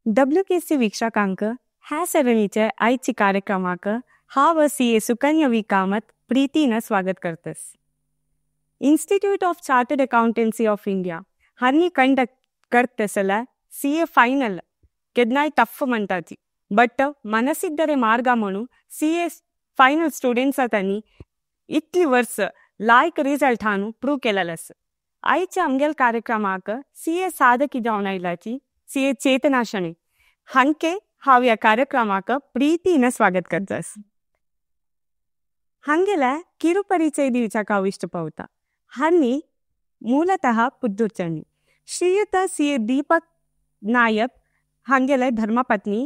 डब्ल्यूकेसी वीक्षकांक ह्या सरणीचे आयची कार्यक्रमाक हांव सी ए सुकन्या वी कामत प्रीतीन स्वागत करतस. Institute of Chartered Accountancy of India हांणी कंडक्ट करतसला सी ए फायनल केन्नाय टफ म्हणटाची, बट मनसिद्धरे मार्ग म्हणून सी ए फायनल स्टुडंट्सा तांणी इतली वर्स लायक रिजल्ट हाणू प्रूव केलेलं आसा. आयच्या आमगेल कार्यक्रमाक सी ए साधकी जावन आयलाची सी ए चेतना शणै हांके हांव ह्या कार्यक्रमाक प्रीतीन स्वागत करतास. हांगेले ಕಿರುಪರಿಚಯ दिवच्याक हांव इश्ट पावता. हांणी ಮೂಲತಃ ಪುತ್ತೂರ್ಚಣ್ಣಿ. ಶ್ರೀಯುತ ಸಿ ಎ ದೀಪಕ್ ನಾಯಕ್ हांगेले धर्मपत्नी.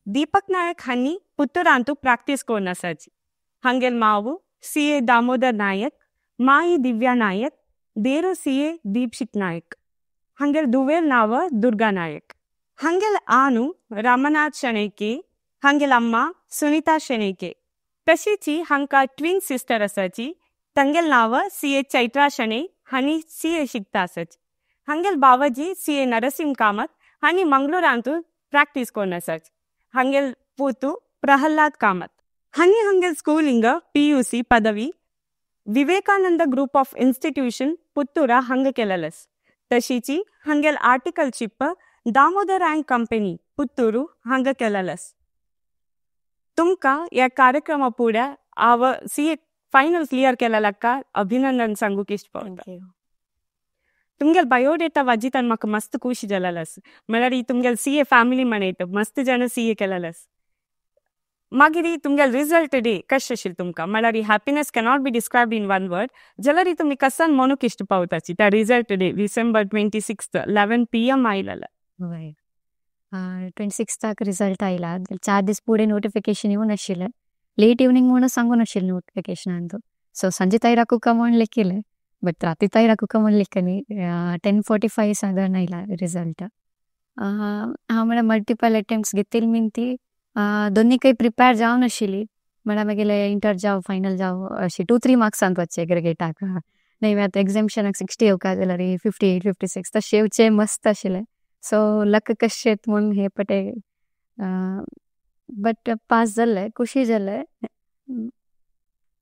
दीपक नायक हांणी पुत्तूरांतू प्रॅक्टीस कोन्न आसाची. हांगेल मावू सी ए दामोदर नायक, माई दिव्या नायक, देरू सी ए दीपशित नायक. हांगेल दुवेल नाव दुर्गा नायक. हांगेल आनु रमनाथ शणैके, हांगेल अम्मा सुनीता शणैके. तशीची हांका ट्विन सिस्टर आसाची, तांगेल नाव सी ए चैत्रा शणै, हांणी सी ए शिकता आसाची. हांगेल बाबाजी सी ए नरसिंह कामत हांणी मंगळूरांतू प्रॅक्टीस कोन्न आसाची. हांगेल पूतू प्रहलाद कामत. हांणी हांगेल स्कूलिंग, पीयूसी, पदवी विवेकानंद ग्रुप ऑफ इन्स्टिट्यूशन पुत्तूरा हांगा केलेलस. तशीची हांगेल आर्टिकलशिप दामोदर अँड कंपनी पुत्तूरू हांगा केलेलस. तुमकां ह्या कार्यक्रमा पुढे हांव सी ए फायनल क्लियर केलेल्याका अभिनंदन सांगूंक इश्ट पावता. तुमगेल बयोडेटा वाजितान म्हाका मस्त खुशी जालेलस. म्हळ्यार ही तुमगेल सी ए फॅमिली म्हणयत मस्त जाण सी ए केलेलस. मागीर तुमगेल रिजल्ट डे कशें आशिल्लें तुमकां? म्हळ्यार happiness cannot be described in one word जाल्यार तुमी कसान म्हणूंक इश्ट पावताची त्या result day, December 26, 11 p.m. आयलेले? वय, 26थाक रिजल्ट आयला. 4 दीस फुडें नोटिफिकेशन येवन आशिल्लें. लेट इवनिंग म्हणून सांगून आशिल्लें नोटिफिकेशनान. सो संजे तयार राखूका म्हूण लेखिलें, बट राती तयार राखूका म्हूण लेखनी. 10:45 सादारण आयला रिजल्ट. हांव म्हळ्यार मल्टिपल अटेम्प्ट्स घेतील मिनती दोन्हीकय प्रिपेर जावन आशिल्ली. म्हळ्यार मागीर इंटर जावं, फायनल जावं, अशी टू थ्री मार्क्सान वचचे एग्रिगेटाक नाही, आतां एग्झाम्शनाक 60 येवका जाल्यार 58, 56 तशें येवचें मस्त आशिल्लें. सो लक कशें येत म्हूण हे पटे, बट पास जाल्लें, खुशी जालें.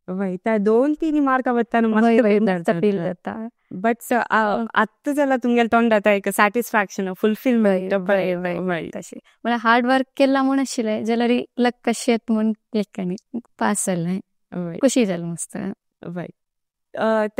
वय, त्या दोन तीन मार्का वत्ताना मस्त फील जाता. बट आत्तां जाल्यार तुमगेले तोंडात एक सॅटिस्फॅक्शन, फुलफिलमेंट. वय, तशें म्हळ्यार हार्ड वर्क केलां म्हूण आशिल्लें, जाल्यार लक कशें येत म्हूण लेखणी पास जालें, खुशी जालें मस्त. वय,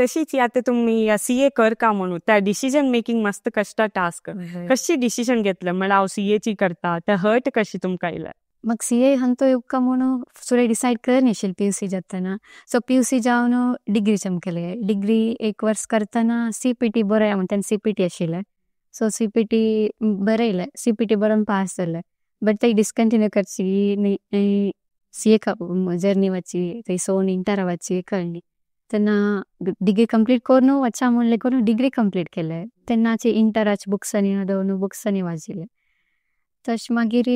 तशीच आतां तुमी सी ए करका म्हणून त्या डिसिजन मेकिंग मस्त कश्ट टास्क. कशी डिसिजन घेतलं, म्हळ्यार हांव सी एची करता, ते हर्ट कशी तुमकां आयलें? मग सी ए हंतो येवका म्हणून सुरे डिसायड कर नाशिल्लें पीयूसी जातना. सो पीयूसी जावन डिग्री चमकेले. डिग्री एक वर्स करतना सीपीटी बरया म्हण तेन्ना सीपीटी आशिल्लें. सो सीपीटी बरयलें, सीपीटी बरोवन पास जालें, बट ते डिस्कंटिन्यू करची, सी ए जर्नी वची थंय सोन इंटरा वची कळ्ळी. तेन्ना डिग्री कंप्लीट करून वचा म्हणलें, करून डिग्री कंप्लीट केलें. तेन्नाचे इंटराचे बुक्सांनी दोन बुक्सांनी वाचिल्लें. तशें मागीर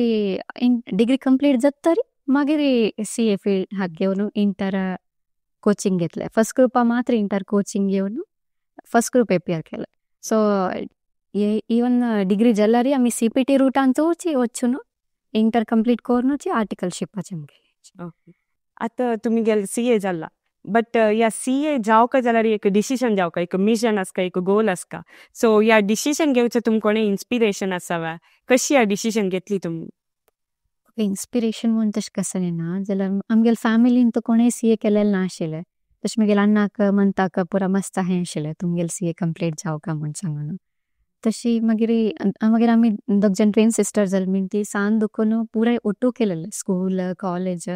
डिग्री कंप्लीट जाता तरी मागीर सी ए फील्ड हात घेवन इंटर कोचिंग घेतलें. फर्स्ट ग्रुपा मात्र इंटर कोचिंग घेवन फर्स्ट ग्रुप एपियर केलें. सो इवन डिग्री जाल्यार आमी सीपीटी रुटांतूच वचून इंटर कंप्लीट करूनच आर्टिकलशिपाचें केलें. आतां तुमी गेले सी ए जाला, बट ह्या सी ए जावका जाल्यार एक डिसिजन जावका, एक मिशन आसता, एक गोल आसता. सो ह्या डिसिजन घेवचें तुमकां कोणें इन्स्पिरेशन आसा वा कशी ह्या डिसिजन घेतली तुमी? इन्स्पिरेशन म्हूण तशें कसलें ना, जाल्यार आमगेले फॅमिलीन तर कोणें सी ए केलेलें नाशिल्लें. तशें म्हगेल्या अण्णाक मंताक पुरा मस्त हें आशिल्लें, तुमगेलें सी ए कंप्लीट जावका म्हूण सांगून. तशी मागीर मागीर आमी दोग जाण ट्विन सिस्टर जाली मीन ती सान दुखून पुराय ओटू केलेलें स्कूल, कॉलेज.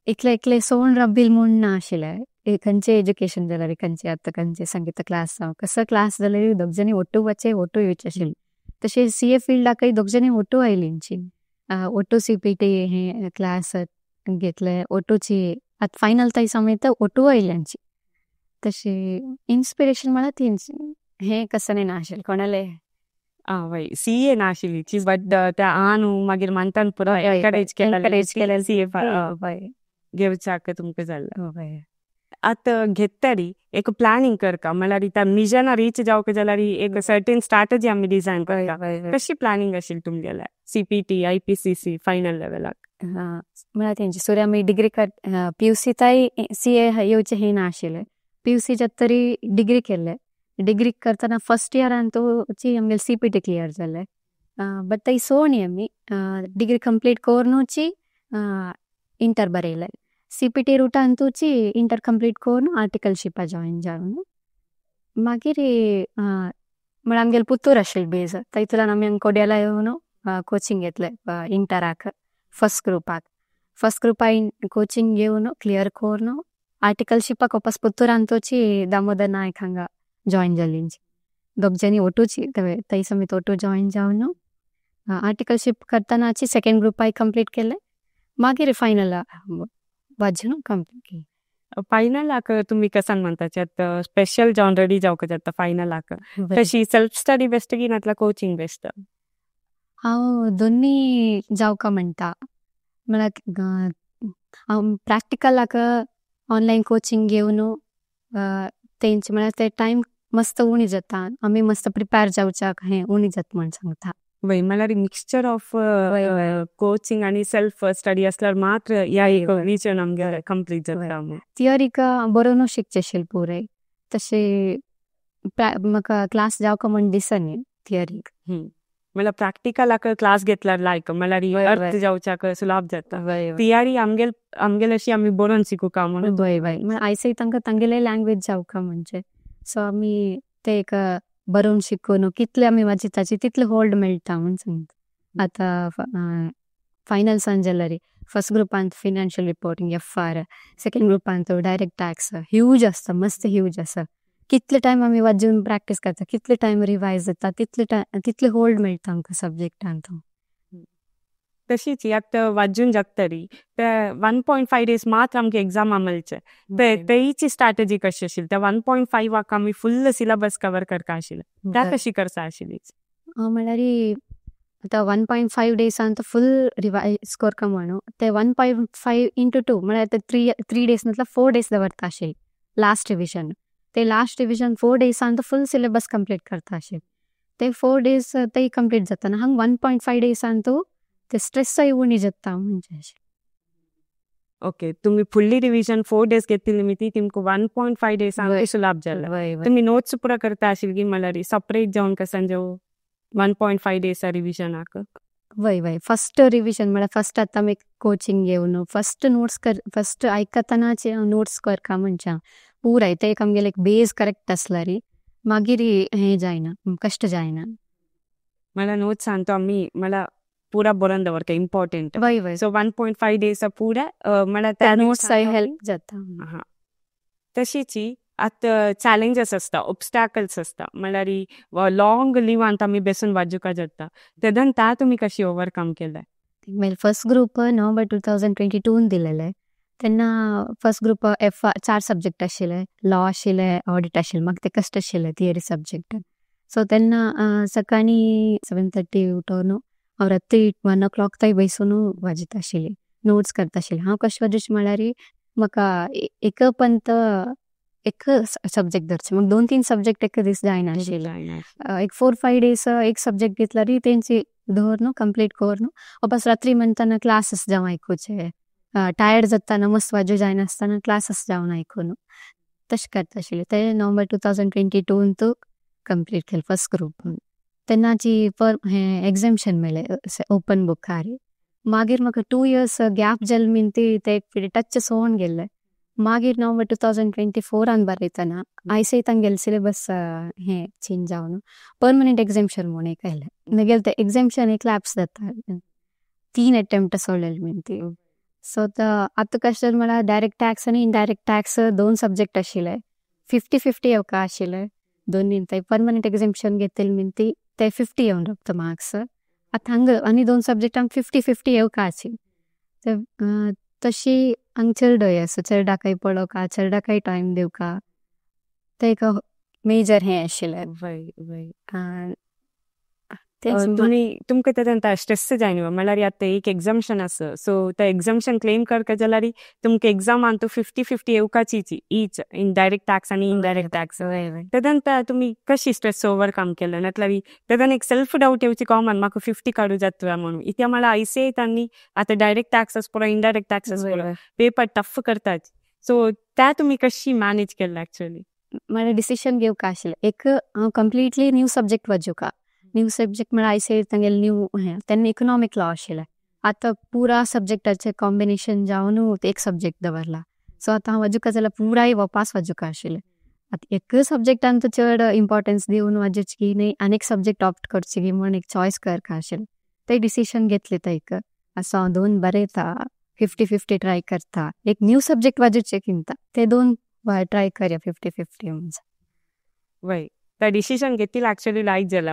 एकले एकले सोण राबील म्हूण ना आशिल्लें. खंयचें एज्युकेशन जाल्यार, खंयचें आतां खंयचें संगीत क्लास जावं, कसो क्लास जाल्यार दोग जाणी ओटू वचे, ओटू येवचें आशिल्लें. तशें सी ए फिल्डाकय दोग जाणी ओटू आयलींची, ओटू सी पी टी हे क्लास घेतले, ओटूची आतां फायनल थंय समेत ओटू आयल्यांची. तशें इन्स्पिरेशन म्हळ्यार तींच, हें कसलें ना आशिल्लें कोणालें. आं वय, सी ए नाशिल्ली, बट त्या आनु मागीर मंतान पुरा एनकरेज केलें. एनकरेज केलें. सी ए घेवच्याक तुमकां जालें. वय. आतां घेतरी एक प्लॅनिंग करका, म्हळ्यार त्या मिजना रीच जावक जाल्यार एक सर्टेन स्ट्रॅटजी आमी डिझायन करता. कशी प्लॅनिंग असेल तुमगेले सीपीटी, आयपीसीसी फायनल लेवलाक? म्हळ्यार तेंची सुरे आमी डिग्री कर, पीयूसी ताई सीए येवचे हे ना आशिल्ले. पीयूसी जातरी डिग्री केले. डिग्री करताना फर्स्ट इयरान तो आमगेले सीपीटी क्लियर जाले. बट ताई सोनी आमी डिग्री कंप्लीट कोरनूची इंटर बरेले. सीपीटी रूटान तुची इंटर कंप्लीट कोरनू आर्टिकलशिप जॉइन जावन. मागीर म्हळ्यार आमगेले पुत्तूर आशिल्ले बेज, तातूंतल्यान आमी कोड्याला येवन कोचिंग घेतले इंटराक, फर्स्ट ग्रुपाक. फर्स्ट ग्रुपा कोचिंग घेवन क्लियर कोरनू आर्टिकलशिपाक वापस पुत्तूरान तुची दामोदर नायक हांगा जॉइन जाली. दोग जणी ओटूची तै समेत ओटू जॉइन जावन आर्टिकलशिप करतानाची सेकंड ग्रुपाय कंप्लीट केले. मागीर फायनल वाजून कंप्लीट केले. फायनलाक तुम्ही कसान म्हणताच्यात स्पेशल जावन रेडी जावक जाता फायनलाक? तशी सेल्फ स्टडी बेस्ट की नातला कोचिंग बेस्ट? हांव दोन्ही जावका म्हणता. म्हळ्यार हांव प्रॅक्टिकलाक ऑनलायन कोचिंग घेवन तेंचे म्हळ्यार ते टायम मस्त उणी जाता, आमी मस्त प्रिपेर जावच्याक हें उणी जाता म्हण सांगता. वय, म्हळ्यार मिक्सचर ऑफ कोचिंग आनी सेल्फ स्टडी असल्यार मात्र ह्या एक विजन आमगे कंप्लीट जाता. थियरीक बरोवन शिकचेशील पुराय, तशें म्हाका क्लास जावका म्हण दिसनी थियरीक. म्हळ्यार प्रॅक्टिकलाक क्लास घेतल्यार लायक म्हळ्यार अर्थ जावच्याक सुलाभ जाता. थियरी आमगेल आमगेल अशी आमी बरोवन शिकूका म्हणून. वय वय, आयसय तांकां तांगेले लँग्वेज जावका म्हणजे सो आमी ते एक बरोवन शिकून कितले आमी वाचिताची तितले होल्ड मेळटा म्हण सांगता. आतां फायनल्सान जाल्यार फर्स्ट ग्रुपांत financial reporting F R, second ग्रुपांत डायरेक्ट टॅक्स ह्यूज आसता, मस्त ह्यूज आसा. कितले टायम आमी वाजून प्रॅक्टीस करता, कितले टायम रिवायज जाता, तितले टायम तितले होल्ड मेळटा आमकां सब्जेक्टांत. तशीच आतां वाजून जातरी ते 1.5 डेज मात्र आमकां एग्जामा मेळचे, ते तेची स्ट्रॅटजी कशी आशिल्ली? ते 1.5 आमी फुल सिलेबस कवर करता आशिल्ले, त्या कशी करता आशिल्ली? म्हळ्यार आतां 1.5 डेजान फुल रिवायज करका म्हणून ते 1.5 इंटू 2, म्हळ्यार ते थ्री डेज मतलब 4 डेज दवरता आशिल्ले लास्ट रिविजन. ते लास्ट रिविजन 4 डेजान फुल सिलेबस कंप्लीट करता आशिल्ले. ते 4 डेज ते कंप्लीट जाता हांग 1.5 डेजान ते स्ट्रेसय उणी जाता म्हणजे अशें. ओके, तुम्ही फुडली रिविजन 4 डेज घेतिल्ली न्ही, तुमकां 1.5 डेजान सुलाभ जालें. वय वय. तुमी नोट्स पुरा करता आशिल्ली म्हळ्यार सपरेट जावन कसान जावं 1.5 डेजा रिविजनाक? वय वय, फर्स्ट रिविजन म्हळ्यार फर्स्ट आतां आमी कोचिंग घेवन फर्स्ट नोट्स कर, फर्स्ट आयकतनाचे नोट्स करका म्हणजे पुराय ते एक आमगेले एक बेस करेक्ट आसल्यार मागीर हें जायना, कश्ट जायना. म्हळ्यार नोट्स तो आमी म्हळ्यार पुरा बरोवन दवरता इम्पॉर्टंट. वय वय. सो 1.5 डेज पुरा म्हळ्यार त्या नोट्स हेल्प जाता. हा, तशीच आतां चॅलेंजीस आसता, ऑब्स्टॅकल्स आसता, म्हळ्यार लॉंग लिवांत आमी बेसून वाजुका जाता, तेदन ता तुमी कशी ओवरकम केलें? मागीर फर्स्ट ग्रुप नोव्हेंबर 2022 दिलेले, तेन्ना फर्स्ट ग्रुप एफ चार सब्जेक्ट आशिल्ले, लॉ आशिल्ले, ऑडिट आशिल्ले. म्हाका ते कश्ट आशिल्ले थियरी सब्जेक्ट. सो तेन्ना सकाळी 7:30 उठोवन हांव रात्री 1 ओ क्लॉक थंय बसून वाजयता आशिल्ली, नोट्स करता आशिल्ली. हांव कशें वाजोवचें म्हळ्यार म्हाका एक पंत एक सब्जेक्ट धरचे, म्हाका दोन तीन सब्जेक्ट एक दीस जायना आशिल्ले. एक 4-5 डेज एक सब्जेक्ट घेतल्यार तेंची दवरन कंप्लीट करून वापस रात्री म्हणताना क्लासीस जावन आयकुचे, टायर्ड जाताना मस्त वाजू जायनासतना क्लासीस जावन आयकून तशें करता आशिल्ले. ते नोव्हेंबर 2022 कंप्लीट केले फर्स्ट ग्रुप. तेन्नाची पर हें एग्जाम्शन मेळ्ळें ओपन बुकार. मागीर म्हाका 2 इयर्स गॅप जाल मिनती ते टच सोन गेल्ले. मागीर नोव्हेंबर 2024 बरयतना आयसय तांगेले सिलेबस हें चेंज जावन परमनंट एग्जाम्शन म्हूण एक आयलें. मागीर ते एग्जाम्शन एक लॅप्स जाता तीन अटेम्प्ट सोडलेले मिनती. सो आतां कशें म्हळ्यार डायरेक्ट टॅक्स आनी इनडायरेक्ट टॅक्स दोन सब्जेक्ट आशिल्ले, 50-50 येवका आशिल्ले दोन. ते परमनंट एग्जाम्शन घेतले मिनती ते 50 येवन रावता मार्क्स. आतां हांगा आनी दोन सब्जेक्टांक 50-50 येवका आशिल्ले. तशी हांगा चेडोय आसा, चेरडाकय पळोवका, चेरडाकय टायम दिवका, ते एक मेजर हें आशिल्लें. वय वय. तुमी तुमकां तेन्ना स्ट्रेस जायना म्हळ्यार आतां एक एक्झाम्शन आसा, सो ते एक्झाम्शन क्लेम करका जाल्यार तुमकां एग्जामान 50-50 येवकाची इच इन डायरेक्ट टॅक्स आनी इनडायरेक्ट टॅक्स. तेदंता तुमी कशी स्ट्रेस ओवरकम केलं? म्हटल्यार तेदन एक सेल्फ डाऊट येवची कॉमन, म्हाका 50 काडू जाता म्हणून. इत्या म्हळ्यार आयसीएआय तांणी आतां डायरेक्ट टॅक्सस पुरो, इनडायरेक्ट टॅक्सस पुरो पेपर टफ करतात, सो त्या तुमी कशी मॅनेज केलं ऍक्च्युअली? म्हळ्यार डिसिशन घेवका आशिल्लें एक, हांव कंप्लिटली न्यू सब्जेक्ट वाजुका. न्यू सब्जेक्ट म्हळ्यार आयसीएआय तांगेले न्यू हें तेन्ना इकॉनॉमीक लॉ आशिल्लें. आतां पुरा सब्जेक्टाचें कॉम्बिनेशन जावन एक सब्जेक्ट दवरला. सो आतां हांव वाजुका जाल्यार पुराय वापास वाजुका आशिल्लें. आतां एक सब्जेक्टान चड इम्पॉर्टन्स दिवन वाजूची की न्ही आनी एक सब्जेक्ट ऑप्ट करची की म्हूण एक चॉयस करका आशिल्लें. ते डिसिशन घेतले ते एक असो हांव दोन बरयता, 50-50 ट्राय करता, एक न्यू सब्जेक्ट वाजूचे किंता ते दोन ट्राय करया 50-50 म्हणून. वय, त्या डिसिशन घेतली ऍक्च्युअली लायक जाला.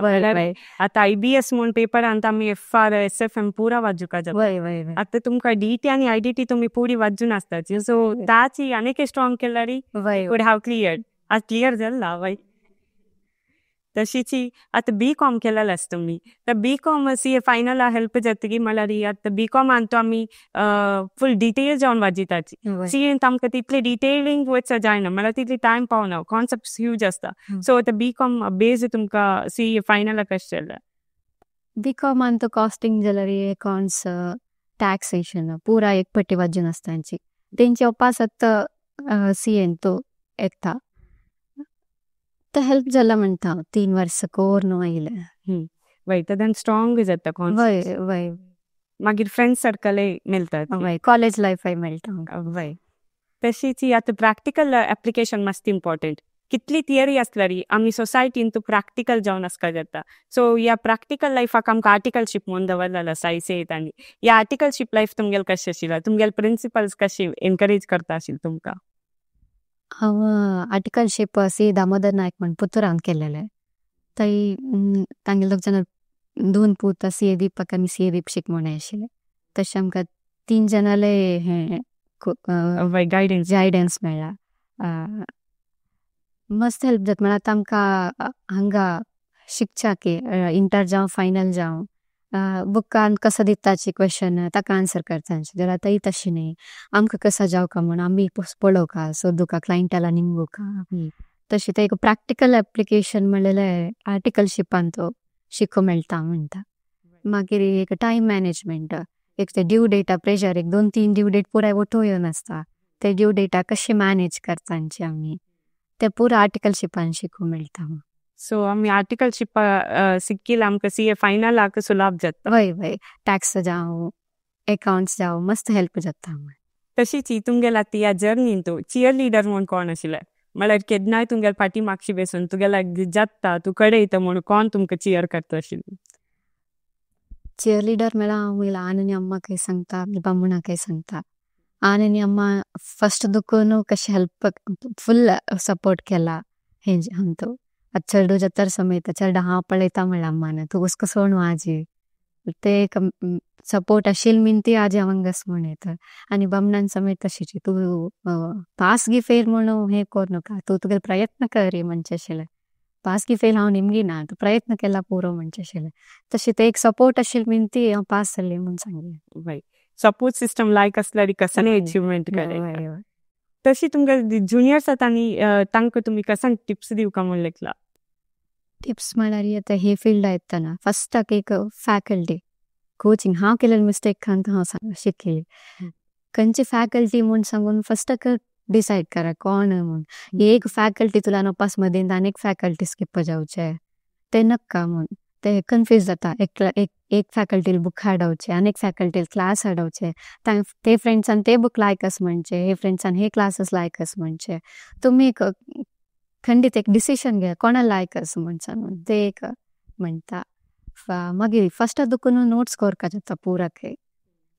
आतां आयबीएस म्हूण पेपर आनी आमी F R, S F M पुरा वाजुका जाता. वय वय वय आतां तुमकां डीटी आनी आयडीटी तुमी पुरी वाजून आसताची, सो ताची आनीक स्ट्रॉंग केल्यार वुड have clear. आज क्लियर जाला. वय, तशीची आतां बी कॉम केलेलं आसा तुमी, तर B com C A final help जातकी? म्हळ्यार आतां बी कॉम आनी आमी फुल डिटेल जावन वाजिताची, सी एन आमकां तितले डिटेलिंग वचो जायना, म्हळ्यार तितली टायम पावना, कॉन्सेप्ट ह्यूज आसता. सो आतां बी कॉम बेज तुमकां सी ए फायनल कशें जालें? बी कॉम अंत कॉस्टिंग जाल्यार अकाउंट्स, टॅक्सेशन पुरा एक पट्टी वाजून आसतांची, तेंचे अपास आतां सी एन तो येता, ते हेल्प जाला म्हणटा, 3 वर्स कोर्न आयले. वय, तेदन स्ट्रॉंग जाता कॉन्सेप्ट. वय वय मागीर फ्रेंड सर्कलय मेळतात. वय, कॉलेज लायफय मेळटा. वय, तशीच आतां प्रॅक्टिकल एप्लिकेशन मस्त इम्पॉर्टंट. कितली थियरी आसल्यारी आमी सोसायटीन तूं प्रॅक्टिकल जावन आसका जाता. सो ह्या प्रॅक्टिकल लायफाक आमकां आर्टिकलशीप म्हणून दवरलेलो आसा आयसीएआय. ह्या आर्टिकलशीप लायफ तुमगेल कशें आशिल्लें? तुमगेले प्रिंसिपल्स कशी एनकरेज करता आशिल्ले तुमकां? हांव आर्टिकलशीप सी दामोदर नायक म्हण पुतुरान केलेले. थंय तांगेले दोग जाण दोन पूत, सी ए दीपक आनी सी ए दीपशीक म्हूण आशिल्ले. तशें आमकां तीन जाणाले हें वय, गायडन्स. गायडन्स मेळ्ळा. मस्त हेल्प जाता म्हळ्यार आतां आमकां हांगा शिकच्याक इंटर जावं, फायनल जावं, बुकान कसो दिताची क्वेश्चन ताका आन्सर करताची, जाल्यार आतां तशें न्ही, आमकां कसो जावका म्हूण आमी पळोवका, सोदुका, क्लायंटाला निमगुका. तशें ते एक प्रॅक्टिकल एप्लिकेशन म्हणलेले आर्टिकलशिपान तो शिकूं मेळटा म्हणटा. मागीर एक टायम मॅनेजमेंट, एक ते ड्यू डेटा प्रेशर, एक दोन तीन ड्यू डेट पुराय ओटो येवन आसता, ते ड्यू डेटा कशे मॅनेज करतांचे आमी, ते पुरा आर्टिकलशिपान शिकूं मेळटा. सो आमी आर्टिकलशीप सिक्कील आमकां सी ए फायनलाक सुलाभ जाता. वय वय, टॅक्स जावं, अकाउंट्स जावं, मस्त हेल्प जाता. तशीच तुमगेला आतां ह्या जर्नीन तूं चियर लिडर म्हूण कोण आशिल्ले? म्हळ्यार केन्नाय तुमगेले फाटी मागशी बेसून तुगेल्या जाता, तूं कडेन म्हणून कोण तुमकां चियर करता आशिल्ली? चियर लिडर म्हळ्यार हांव म्हगेल्या आनी अम्माकय सांगता, म्हगे बामणाकय सांगता. आनी अम्मा फस्ट दुखून कशें हेल्प, फुल सपोर्ट केला हें अंतू. आतां चेडूं जाता समेत, चेडो हांव पळयता म्हणलें अम्मान, तूं हुस्को सोडून आजी. ते एक सपोर्ट आशिल्ली मीन ती आजी हांव हांगास म्हण येता. आनी बामणान समेत तशीच, तूं पास गी फेल म्हणून हें कर नाका, तूं तुगेले प्रयत्न कर म्हणचे आशिल्लें. पास की फेल हांव निमगी ना, तूं प्रयत्न केला पुरो म्हणचे आशिल्लें. तशें ते एक सपोर्ट आशिल्ली मीन ती हांव पास जाल्ली म्हूण सांगलें. वय, सपोर्ट सिस्टम लायक आसल्यार कसं अचिव्हमेंट करे. तशी तुमकां ज्युनियर्स आतां आनी तांकां तुमी कसान टिप्स दिवका म्हूण लेखला? टिप्स म्हळ्यार आतां हे फिल्ड येतना फस्टाक एक फॅकल्टी कोचिंग. हांव केलेले मिस्टेक हांव शिकली. खंयची फॅकल्टी म्हूण सांगून फस्टाक डिसायड करा कोण म्हूण. एक फॅकल्टी तुला नपास मदीं आनी एक फॅकल्टी स्किप जावचे ते नक्का म्हूण, ते कन्फ्यूज जाता. एक एक फॅकल्टी बुक हाडवचे आनी एक फॅकल्टी क्लास हाडवचे, ते फ्रेंड्सान ते बुक लायकस म्हणचे, हे फ्रेंड्सान हे क्लासेस लायकस म्हणचे. तुमी एक खंडीत एक डिसिशन घे कोणा लायकस म्हूण सांगून, ते एक म्हणटा. मागीर फस्ट दुखून नोट्स करपा जाता पुरा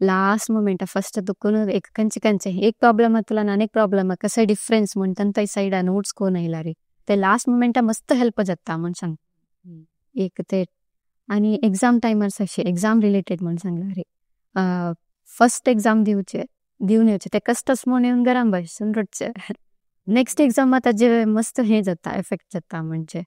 लास्ट मोमेंट. फस्ट दुखून एक खंयचे खंयचे एक प्रॉब्लम तुला आनी एक प्रॉब्लम कसो डिफरन्स म्हूण थंय सायडा नोट्स कोण येयला ते लास्ट मोमेंटा मस्त हेल्प जाता म्हूण सांग एक ते. आनी एक्झाम टायमार अशें एक्झाम रिलेटेड म्हूण सांगला, फस्ट एक्झाम दिवचे, दिवन येवचे, ते कष्टच म्हूण येवन घरान बसून रडचे, नेक्स्ट एक्झाम ताजे मस्त हें जाता, इफेक्ट जाता म्हणजे.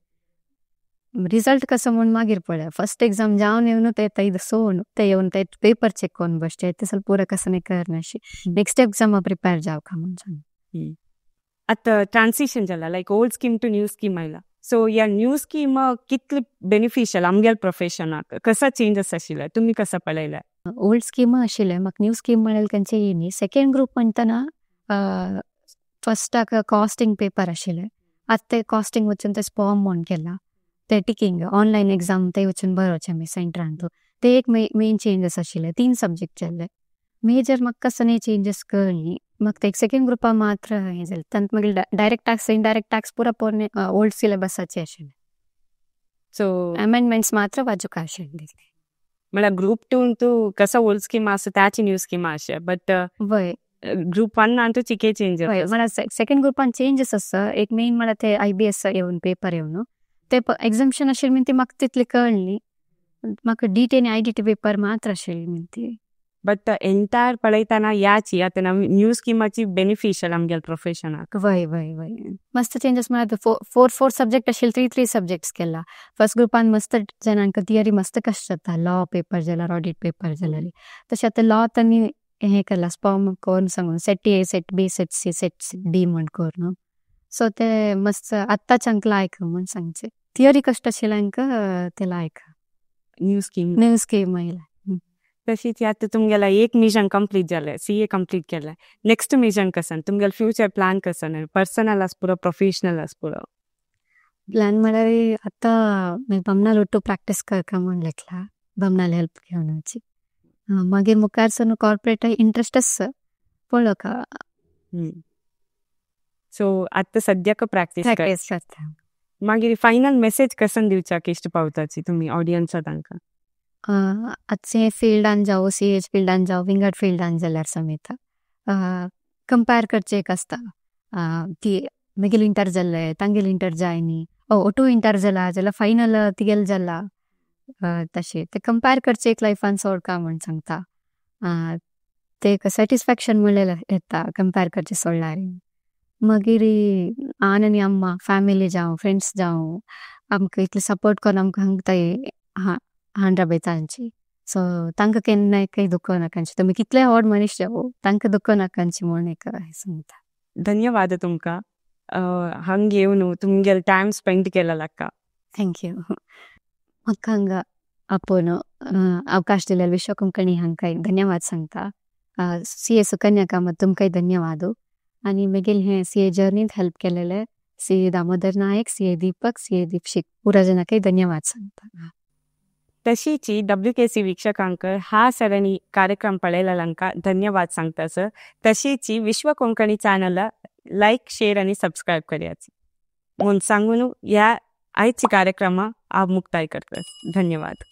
रिजल्ट कसो म्हूण मागीर पळय फर्स्ट एग्जाम जावन येवन ते तैद सोण ते येवन ते पेपर चेक करून बसचे ते ಸ್ವಲ್ಪ ಪೂರ ಕಸನೆ करनाशी नेक्स्ट एग्जाम प्रिपेअर जावका म्हूण सांग. आतां ट्रान्सिशन जाला, like old scheme to new scheme आयला. सो ह्या न्यू स्कीम कितले बेनिफिशियल आमगेले प्रोफेशनाक, कसा चेंजस आशिल्ले, तुमी कसा पळयले? ओल्ड स्कीम आशिल्ले, म्हाका न्यू स्कीम म्हळ्यार खंयचे येयनी. सेकंड ग्रुप म्हणटना फर्स्टाक कॉस्टिंग पेपर आशिल्ले, आतां ते कॉस्टिंग वचून ते स्पॉम म्हूण केला, ते टिकींग ऑनलायन एग्जाम ते वचून बरोवचे आमी सेंटरान. ते एक मेन चेंजस आशिल्ले. 3 सब्जेक्ट जाल्ले मेजर. म्हाका कसो न्ही चेंजस कळ्ळी, म्हाका ते सेकंड ग्रुपा मात्र हें जालें. तांत मागीर डायरेक्ट टॅक्स, इनडायरेक्ट टॅक्स पुरा पोरणे ओल्ड सिलेबसाचे आशिल्ले. सो अमेंडमेंट्स मात्र वाजूक आशिल्ले. म्हळ्यार ग्रुप 2 तू कसो ओल्ड स्कीम आसा त्याची न्यू स्कीम आशे, बट वय. Group 1 Antu चिके change. वय, म्हळ्यार सेकंड ग्रुपान चेंजस आसा. एक मेन म्हळ्यार ते IBS येवन पेपर येवन ते एक्झाम्शन आशिल्ले मीन ती म्हाका तितली कळ्ळी. म्हाका DT आनी IDT paper मात्र आशिल्ली मीन ती. बट एंटायर पळयतना याची आतां न्यू स्किमाची बेनिफिशियल आमगेले प्रोफेशनाक. वय वय वय, मस्त चेंजस. म्हळ्यार 4 4 सब्जेक्ट आशिल्ले, 3 3 सब्जेक्ट्स केला. फर्स्ट ग्रुपान मस्त जाणांक थियरी मस्त कश्ट जाता, लॉ पेपर जाल्यार, ऑडिट पेपर जाल्यार. तशें आतां लॉ तांणी हें केला, स्पॉम करून सांगून set A, set B, set C, set D म्हूण करून. सो ते मस्त आत्तांच्यांक लायक म्हूण सांगचे, थियरी कश्ट आशिल्ल्यांक ते लायक. New scheme. न्यू स्कीम आयला. तशीच आतां तुमगेला एक मिशन कंप्लीट जालें, CA complete केलें, नेक्स्ट मिशन कसन, तुमगेलो फ्युचर प्लॅन कसन, पर्सनल आसपुरो, प्रोफेशनल आसपुरो? प्लॅन म्हळ्यार आतां बमनाल ಒಟ್ಟು प्रॅक्टीस करका म्हूण लेखला, बमनाल हेल्प घेवनाची. मागीर मुखार सून कॉर्पोरेट इंट्रस्ट आसा, पळोवका. सो आतां सद्याक प्रॅक्टीस प्रॅक्टीस करता. मागीर फायनल मेसेज कसन दिवच्याक इश्ट पावताची तुमी ऑडियन्सा तांकां? आतां फिल्डान जावं, CH फिल्डान जावं, विंगड फिल्डान जाल्यार समेत कंपेर करचें एक आसता, ती मागीर इंटर जाल्ले, तांगेल इंटर जायनी, ओटू इंटर जाला जाल्यार फायनल तिगेल जाला, तशें ते कंपेर करचें एक लायफान सोडका म्हूण सांगता. ते एक सॅटिस्फॅक्शन म्हणलें येता कंपेर करचें सोडल्यार. मागीर आन आनी अम्मा फॅमिली जावं, फ्रेंड्स जावं, आमकां इतले सपोर्ट करून आमकां हांगताय हांड्रा बेतांची. सो तांकां केन्नाय काही दुखो नाकांची, तुमी कितले व्हड मनीस जावं तांकां दुखो नाकांची म्हूण एक सांगता. धन्यवाद तुमकां हांग येवन तुमगेले टायम स्पेंड केला लाका. Thank you. म्हाका हांगा आपोवन अवकाश दिल्या विश्व कोंकणी हांकां धन्यवाद सांगता. CA Sukanya Kamat तुमकांय धन्यवाद. आनी मागीर हें CA जर्नींत हेल्प केलेले CA Damodar Naik, CA Deepak, CA Deepshik पुरा जाणांकय धन्यवाद सांगता. तशीची WKC वीक्षकांक हा सರಣಿ कार्यक्रम पळयलेल्यांका धन्यवाद सांगता सर. तशीची विश्व कोंकणी चॅनल लायक, शेअर आणि सबस्क्राईब करायची म्हूण सांगून ह्या आयची कार्यक्रमा हांव मुक्ताय करता. धन्यवाद.